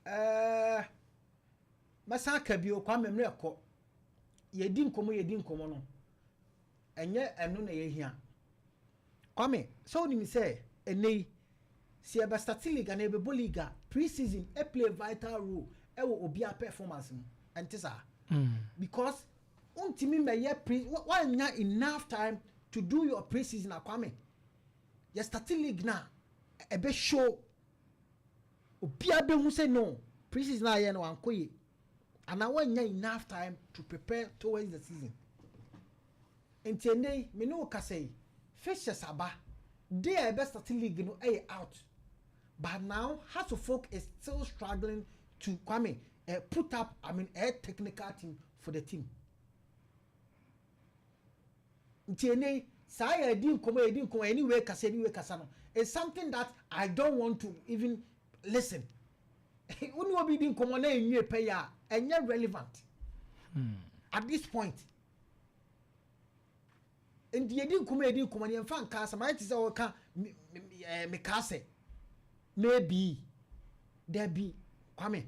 Ɛɛ, mɛsan aka bio, Kwame, mmerɛ kɔ. Yɛdi nkɔmmɔ, yɛdi nkɔmmɔ no, ɛnyɛ ɛno na yɛhia. Kwame, sɛ wonim sɛ ɛnɛ yi, sɛ yɛbɛstart league anaa yɛbɛbɔ league a, pre-season play vital role ɛwɔ obiara performance mu. Ɛnte saa? Because wontumi mɛyɛ pre, woanya enough time to do your pre-season a, Kwame, yɛstart league na ɛbɛ show, obiara bɛhu sɛ no pre-season a yɛ no wankɔ yie anaa woanya enough time to prepare towards the season. Nti ɛnɛ yi, me ne wo kasa yi, fixtures aba, day a ɛbɛ start league no ɛyɛ out, but now Hearts of Oak is still struggling to, Kwame, put up, I mean, a technical team for the team. Nti ɛnɛ yi, saa yɛ di nkɔmɔ, yɛ di nkɔmɔ, yɛ ni wei kasa, yɛ ni wei kasa no, it's something that I don't want to even listen. Wọ́n obi di nkɔmɔ na enwie pɛ yɛ a, ɛnyɛ relevant at this point. Nti yɛdi nkɔmɔ, yɛdi nkɔmɔ no, yɛmfa nka asɛm ayɛ te sɛ ɔka meka sɛ maybe dabi. Kwame,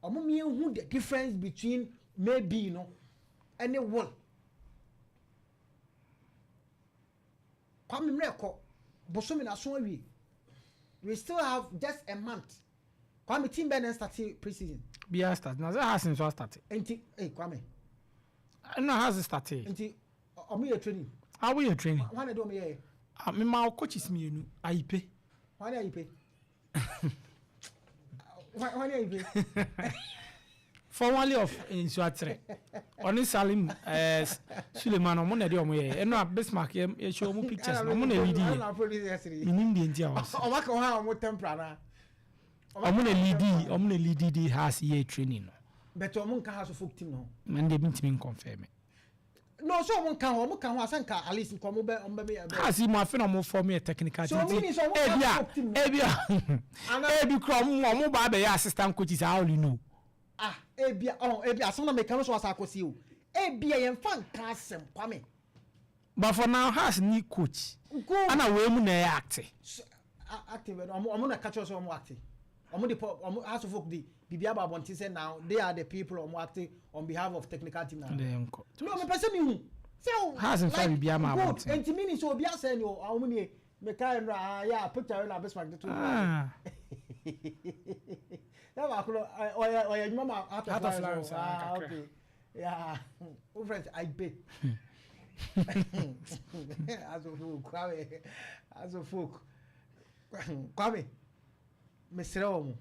ɔmo mmiɛnhu the difference between maybe no ɛne will. Kwame, mmerɛ kɔ, bosome na so awie, we still have just a month. Kwame, team bɛn na start pre-season? Biara start na sɛ Hearts nso astart. Nti kwame. Ɛna Hearts start. Nti ɔmo yɛ training? Awo yɛ training. Wɔn na de ɔmo yɛ yɛ? Ah, mema wo coaches mmienu, Ayipe. Wɔn ayipe, wɔn ayipe. Formerly of Nsuatere, ɔne Salim Suleiman, ɔmo na ɛde ɔmo yɛ. Ɛno a Bismarck yɛ yɛ show ɔmo pictures na ɔmo na lead yɛ. Minim deɛ nti a wɔsɛ. Ɔmo aka wɔn a ɔmo tempera na. Ɔmo na lead di Hearts yɛ training no. Bɛtɛ ɔmo nka Hearts of Oak team no. Mɛ n de bi ntumi nconfirm. No, so ɔmo nka ho, ɔmo ka ho asan ka at least nka ɔmo bɛ bɛ. Hearts yi mu afe na ɔmo form yɛ technical So team. ɔmo ni sɛ ɔmo ka Ebi Hearts of Oak team a no. Ebi a ebi kura ɔmo ba abɛyɛ assistant coaches, I only know. Ah, ebia ɔn ebi asɛm na meka no so asa akɔsi o, ebia yɛn fa nka asɛm, Kwame. But for now, Hearts ni coach. Good. Ana wei mu na ɛyɛ acte. So, active no, ɔmo na catch us, ɔmo active, ɔmo de pɔ ɔmo Hearts of Oak de bibi aba abɔnten sɛ now they are the people ɔmo active on behalf of technical team na. Ɛdɛ nkɔ. No, mepɛ sɛ mi hu sɛ o. Hearts nfa biribi ama good abɔnten. Nti mi ni sɛ obi asɛn ni o, ɔmo nie meka yɛn no ah, yɛ picture yɛn na Bismarck de to. Ah. Yɛ baako no, ɔyɛ adwuma ma Heart Heart of of Lions. Lions, o. ah, Ah, kakra. okay, yeah, o friends aibe Hearts of Oak. Kwame, Hearts of Oak, Kwame, mesrɛ wɔn,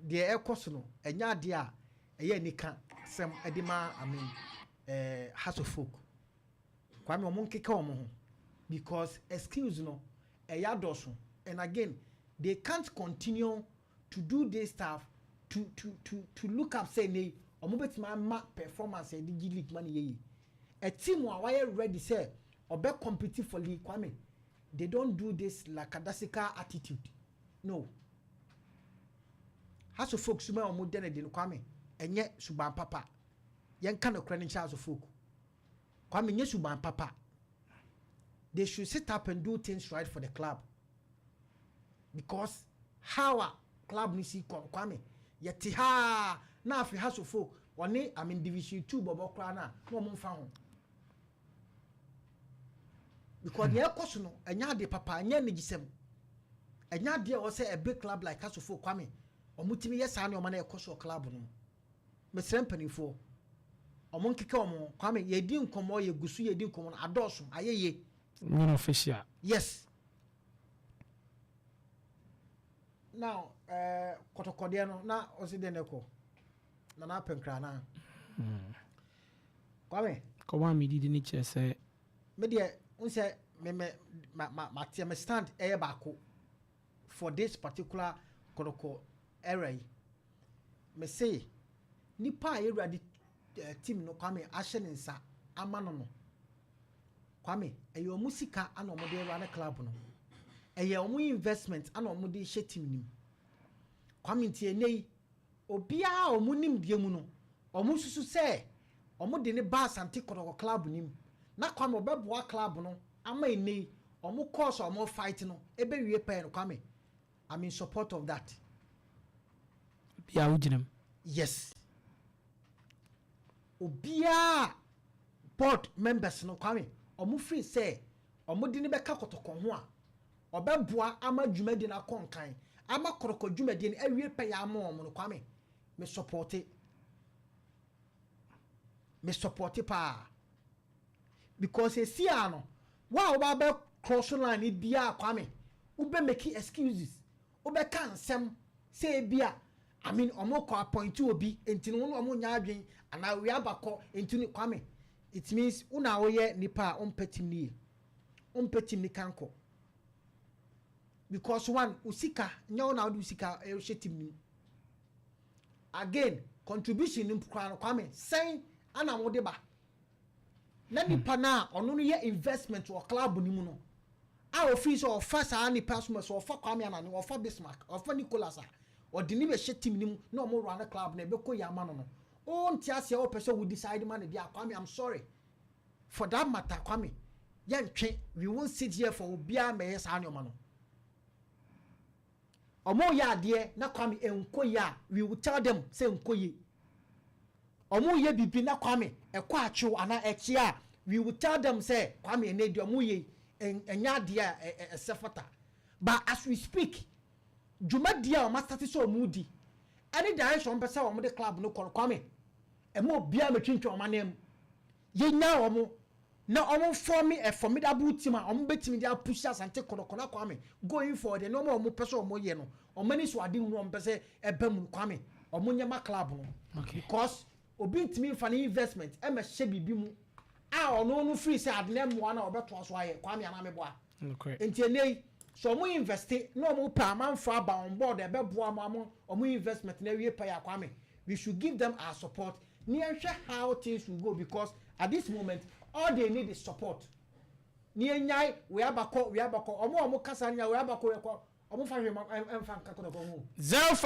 deɛ ɛkɔ so no, ɛnyɛ adeɛ a ɛyɛ nika sɛm ɛde ma, I mean, Hearts of Oak. Kwame, wɔn nkeka wɔn ho because excuse no ɛyɛ adɔso, and again, they can't continue to do this stuff to look up say ne wɔn bɛtumi ama performance a yɛde gye league ma ne yie. A team a wayɛ ready sɛ ɔbɛ compete for league, Kwame, they don't do this lackadaisical attitude no. Hearts of Oak suma a wɔn de ne de no, Kwame, ɛnyɛ suban papa. Yɛn ka no kora ne nkyɛn. Hearts of Oak, Kwame, nyɛ suban papa. They should sit up and do things right for the club because how a club ni si kɔ, Kwame, yɛte ha na afi Hearts of Oak ɔne, I mean, Division Two bɔbɔ koraa na wɔn mfa ho because deɛ ɛkɔ so no, ɛnyɛ adeɛ papa, ɛnyɛ anigyesɛm, ɛnyɛ adeɛ a wɔsɛ a big club like Hearts of Oak, Kwame, wɔn tumi yɛ saa nneɛma na ɛkɔ so wɔ club no. Mesrɛ mpanimfoɔ, wɔn nkeka wɔn ho. Kwame, yɛdi nkɔmɔ, yɛgu so yɛdi nkɔmɔ no adɔɔso, ayɛ yie. Nyɛ official. Yes. Now, kɔtɔkɔdeɛ no na ɔsi deɛ ne kɔ nana apɛnkra na Kwame. Kɔmɔ a medidi ne kyerɛ sɛ. Me deɛ n sɛ me ma teɛ me stand ɛyɛ baako for this particular Kɔtɔkɔ era yi. Me se nipa a yɛwura de team no, Kwame, ahyɛ ne nsa ama no, Kwame, ɛyɛ ɔmo sika ana ɔmo de run club no, ɛyɛ ɔmo investment ana ɔmo de hyɛ team nim, Kwame. Nti ɛnɛ yi, obiara a ɔmo nim deɛ mu no, ɔmo susu sɛ ɔmo de ne ba Asante Kɔtɔkɔ club nim na, Kwame, ɔbɛboa club no ama ɛnɛ yi ɔmo course a ɔmo fight no ɛbɛwie pɛɛ no, Kwame, I'm in support of that. Bia wogyina mu. Yes, obiara board members no, Kwame, ɔmo firi sɛ ɔmo de ne bɛka Kɔtɔkɔ ho a, ɔbɛboa ama dwumadi no akɔ nkan, ama Kɔtɔkɔ dwumadi no awie pɛyɛ ama ɔmo no. Kwame, me support paa, because esi a no wo a woba bɛ cross line ni biara, Kwame, wobɛ make excuses, wobɛka nsɛm sɛ ebi a, I mean, ɔmo kɔ appoint obi nti no ɔmo nya adwen anaa wia abakɔ nti no. Kwame, it means wo na woyɛ nipa a ɔmpɛ team ni yie, ɔmpɛ team ni kankɔ, because one, o sika nyɛ wo na wode o sika ɛhyɛ team ni mu. Again, contribution ni koraa no, Kwame, sɛn ana mo de ba na nipa na ɔno no yɛ investment wɔ club ni mu no a, ofin sɛ ɔfa saa nipa so ma sɛ ɔfa Kwame Anane, ɔfa Bismarck, ɔfa Nicholas a ɔde ne bɛhyɛ team ni mu na ɔmo wura ne club na ɛbɛkɔ yɛ ama no, ɔnte aseɛ. Ɔpɛ sɛ wo decide ma ne deɛ. Kwame, I'm sorry for that matter. Kwame, yɛntwe, we won't sit here for obiara mɛyɛ saa nneɛma no. Ɔmo yɛ adeɛ na, Kwame, nko yie a, we will tell them sɛ nko yie. Ɔmo yɛ bibi na, Kwame, ɛkɔ akyew anaa ɛkyi a, we will tell them sɛ, Kwame, ɛnɛ deɛ ɔmo yɛ ɛnyɛ adeɛ a ɛsɛ fata. But as we speak, dwumadie a ɔmo asate sɛ ɔmo di ɛne direction ɔmo pɛ sɛ ɔmo de club no kɔ no, Kwame, ɛmo obiara mɛtwintwɛn ɔmo anan mu. Yɛnya ɔmo na ɔmo form a formidable team a ɔmo bɛtumi de apush Asante Kɔtɔkɔ na, Kwame, going forward, nneɛma a ɔmo pɛ sɛ ɔmo yɛ no, ɔmo ani so ade hu ɔmo pɛ sɛ ɛbɛ mu, Kwame, ɔmo nyɛma club no, because obi ntumi nfa ne investment ɛmɛ hyɛ biribi mu a ɔno no firi sɛ ade na mmoa na ɔbɛtoa so ayɛ. Kwame, anameboa nti ɛnɛ yi so ɔmo invest na ɔmo pɛ amanfo aba on board, ɛbɛboa ɔmo amo ɔmo investment na awie pɛ yɛ. Kwame, we should give them our support ní ɛhwɛ how things will go, because at this moment all they need is support. Ní enyae wei abakɔ, wei abakɔ, ɔmo a ɔmo kasa nya wei abakɔ, wei akɔ, ɔmo fa hwɛ ma ɛnfa nka Kɔtɔkɔ ho. Zero.